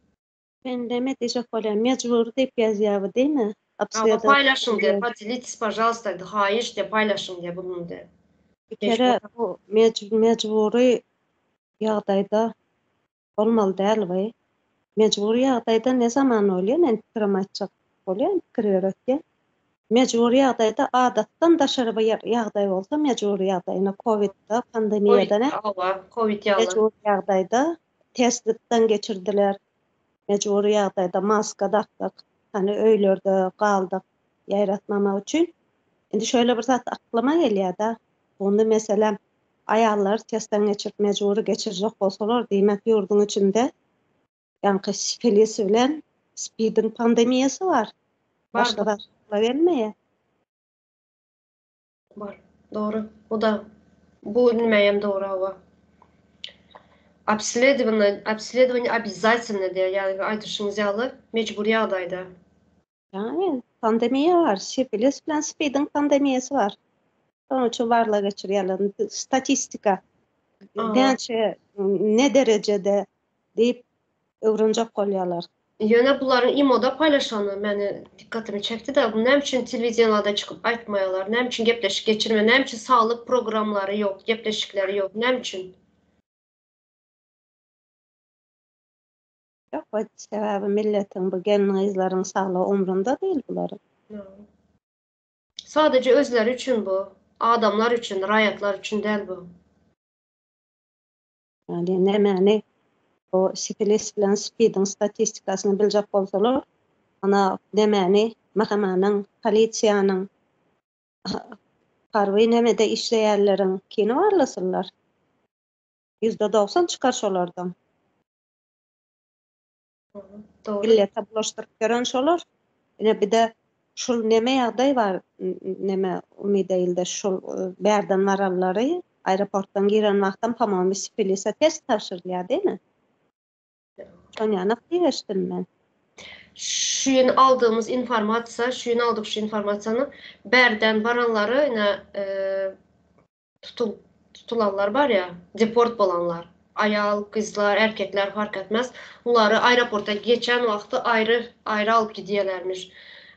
Men näme diýjek bolýan mejbury diýip ýazýar bu diýme. Hawa paýlaşyň diýe podelitесь pažalsta diýe haýyş diýe paýlaşyň diýe bunu diýe. Bir kere bu mejbury ýagdaýda bolmaly däl bu. Mejbury ýagdaýda ne zaman bolýar men pikirim aýtjak bolýan pikir ýöretýän. Mejbury ýagdaýda adatdan daşary bir ýagdaý bolsa mejbury ýagdaý ine kowidda pandemiýada ne Hawa kowid ýaly. Mejbury ýagdaýda testden geçirdiler. Mejbury ýagdaýda maska dakdyk. Hany öýlerde galdyk ýaýratmamak üçin. Indi şöyle bir zat aklyma gelýär-de. Onda meselem aýallar testden geçirip mejbury geçirjek bolsalar diýmek ýurduň içinde Ýaňky sifilis bilen SPID-iň pandemiýasy bar. Başga zat akla gelmeýär. Bar. Dogry. Bu da bu nimeýem dogry hawa. Obsledowaniýe, obsledowaniýe obýazatelno diýýär, ýagny aýdyşyňyz ýaly mejbury ýagdaýda. Ýagny pandemiýa bar, sifilis bilen spidiň pandemiýasy bar. Şonuň üçin barlag geçirýärler. Statistika näçe, ne derejede diýip öwrenjek bolýarlar. Ýöne bularyň imoda paýlaşany meni dikkatymy çekdi-de, bu näme üçin telewideniýada çykyp aýtmaýarlar, näme üçin gepleşik geçirme, näme üçin saglyk programlary ýok, gepleşikleri ýok, näme üçin? Ýok, bu sebäbi milletiň bu gelin-gyzlaryň saglygy umrunda däl bularyň. Sadece özleri üçin bu, adamlar üçin, raýatlar üçin däl bu. Ýagny nämäni bu sifilis bilen SPID-iň statistikasyny biljek bolsalar, ana nämäni MHM-niň, polisiýanyň, harby nämede işleýänleriň kini barlasynlar. 90% çykar şolardan. Dogry. Millete bulaşdyryp ýören şolar. Ine bir-de şul neme ýagdaý bar, neme umyda ilde şul bärden baranlary aeroportdan giren wagtam pomamy sifilise test tabşyrylýar diými? Şony ýanak diýip eşitdim men. Şu ýyl aldygymyz informasiýa, şu ýyl aldyk şu informasiýany, bärden baranlary ine tutul tutulanlar bar ýa, deport bolanlar, aýal, gyzlar, erkekler fark etmez, bulary aeroporta geçen wagty aýry aýry alyp gidýärlermiş.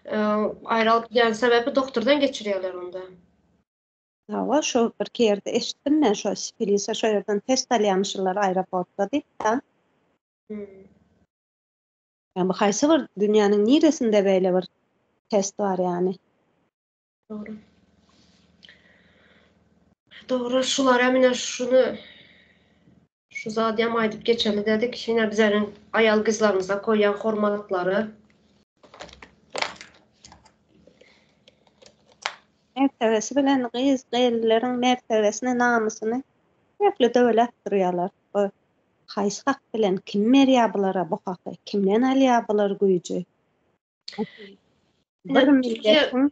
Aýry alyp gidýän sebäbi doktordan geçirýärler onda. Hawa, şo birki ýerde eşitdim men şo sifilise şo ýerden test alýamyşlar aeroportda diýip-de. Hmm. Ýa bu haýsy bir dünýäniň niresinde beýle bir test bar ýany? Dogry. Dogry, şulara mine şuny şu zadam aýdyp geçeli dedik. Ýene bizleriň aýal gyzlarymyza koýýan hormatlary. Mertebesi bilen gyz gelinleriň mertebesini, namysyny sürekli döweläp durýarlar. Bu haýsy hak bilen kim berýär bulara bu haky? Kimden alýar bular güýji? Bir milletiň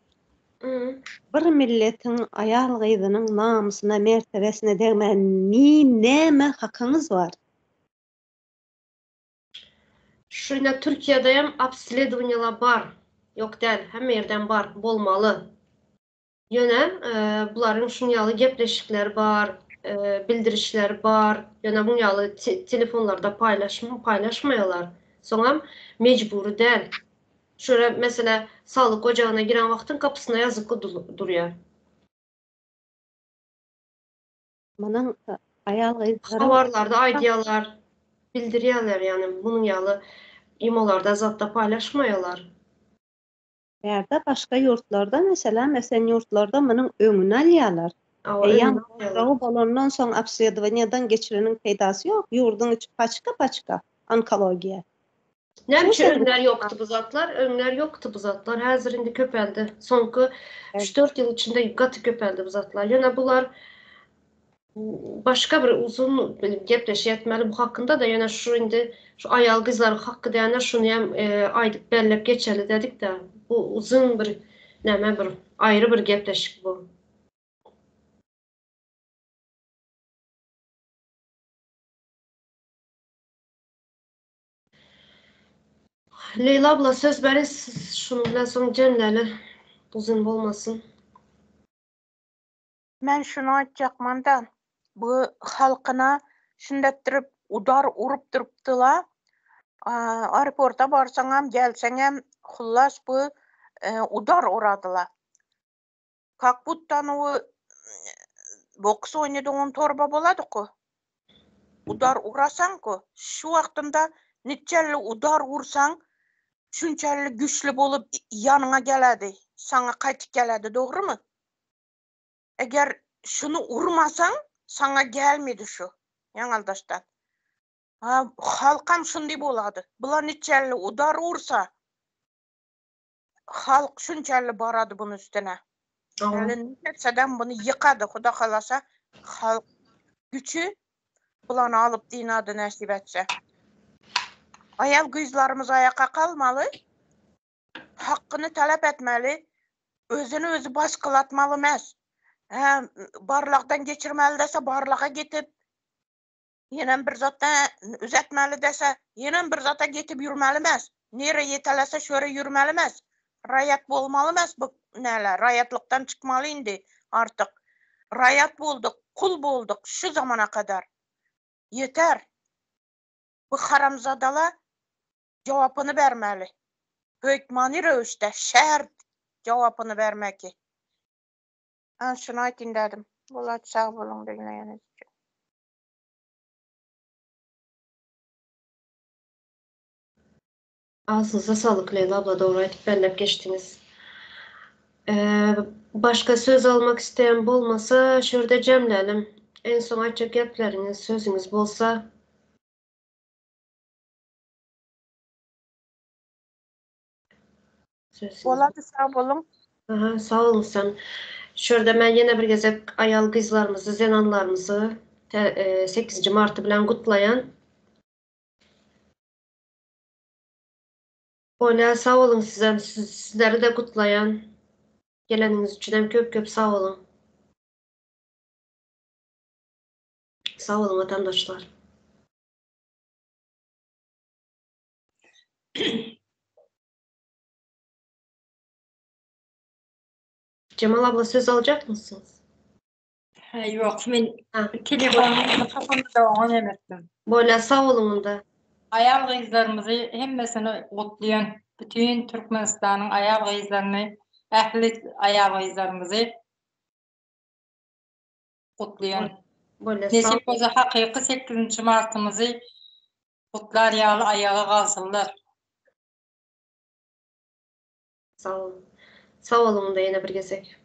bir milletiň aýal gyzynyň namysyna, mertebesine degmän näme hakyňyz bar? Şu ine Türkiýede hem obsledowaniýalar bar. Ýok däl, hemme ýerden bar, bolmaly. Ýöne bularyň şuň ýaly gepleşikleri bar, bildirişleri bar. Ýöne muň ýaly telefonlarda paýlaşma, paýlaşmaýarlar. Soňam mejbury däl. Şöyle meselä saglyk ojagyna giren wagtyň gapysynda ýazykly durýar. Munuň aýal-gyzlaryň Habarlarda aýdýarlar, bildirýärler, ýagny munuň ýaly imolarda zatda paýlaşmaýarlar. Bärde başga ýurtlarda meselem ösen ýurtlarda munuň öňüni alýarlar. Eýýäm gursagy bolandan soň obsledowaniýadan geçireniň peýdasy ýok, ýurduň içi paçka-paçka onkologiýa. Näme üçin öňler ýokdy bu zatlar? Öňler ýokdy bu zatlar. Häzir indi köpeldi. Soňky üç-dört ýyl içinde gaty köpeldi bu zatlar. Ýöne bular Başga bir uzun gepleşik etmeli bu hakynda-da, ýöne şu indi şu aýal-gyzlaryň haky diýende şuny hem aýdyp belläp geçeli dedik-de. Bu uzyn bir näme bir aýry bir gepleşik bu. Leýla abla söz beriň siz şunuň bilen soň jemläli uzyn bolmasyn. Men şuny aýtjakmanda, bu halkyna şindetdirip udar urup durupdyla. Aeroporta barsaňam, gelseňem, hullas bu udar uradyla. Kak budda u boks oýnadygyň torba boladyku. Udar urasaňku, şu wagtynda niçelli udar ursaň, şunçelli güçli bolup ýanyňa geledi, saňa gaýtyp geledi, dogrymy? Eger şuny urmasaň, saňa gelmedi şu. Ýaňaldaşdan. Ha, halkam şundy bolady. Bular niçelli udar ursa, halk şunçelli barady bunun üstüne. Ýöne nitsedem bunu ýykady, Huda halasa halk güçi bulany alyp dynady nesip etse. Aýal gyzlarymyz aýaka kalmaly. Hakyny talap etmeli, özüni özi baskılatmaly emes. Hä, barlagdan geçirmeli dese barlaga gitip, ýenem bir zatda üzetmeli dese, ýenem bir zata gitip ýürmeli emes. Nire ýetelese şöre ýürmeli emes. Raýat bolmaly emes bu näle, raýatlykdan çykmaly indi artyk. Raýat bolduk, kul bolduk şu zamana kadar. Ýeter. Bu haramzadala jawapyny bermeli. Hökmany röwüşde şert jawapyny bermeki. Ana şuny aýtyn dädim. Bolat sag boluň diňleýäniz üçin. Agzyňyza saglyk Leýla abla dogry aýdyp belläp geçdiňiz. Başga söz almak isleýän bolmasa şu ýerde jemlälim. En soň aýtjak gepleriňiz sözüňiz bolsa. Bolady sag boluň. Aha, sag boluň sen. Şu ýerde men ýene bir gezek aýal gyzlarymyzy, zenanlarymyzy sekizinji marty bilen gutlaýan. Bolýa, sag boluň sizem, sizleri-de gutlaýan. Geleniňiz üçin hem köp-köp sag boluň. Sag boluň watandaşlar. Jemal abla söz aljak mısınız? Ha, ýok, men telefonumy kapandy oňa näme etdim. Bolýa sag boluň onda. Aýal gyzlarymyzy hemmesini gutlaýan. Bütin Türkmenistanyň aýal gyzlaryny, ähli aýal gyzlarymyzy gutlaýan. Bolýa sag. Nesip bolsa hakyky sekizinji martymyzy gutlar ýaly aýaga galsynlar. Sag boluň. Sag boluň onda ýene bir gezek.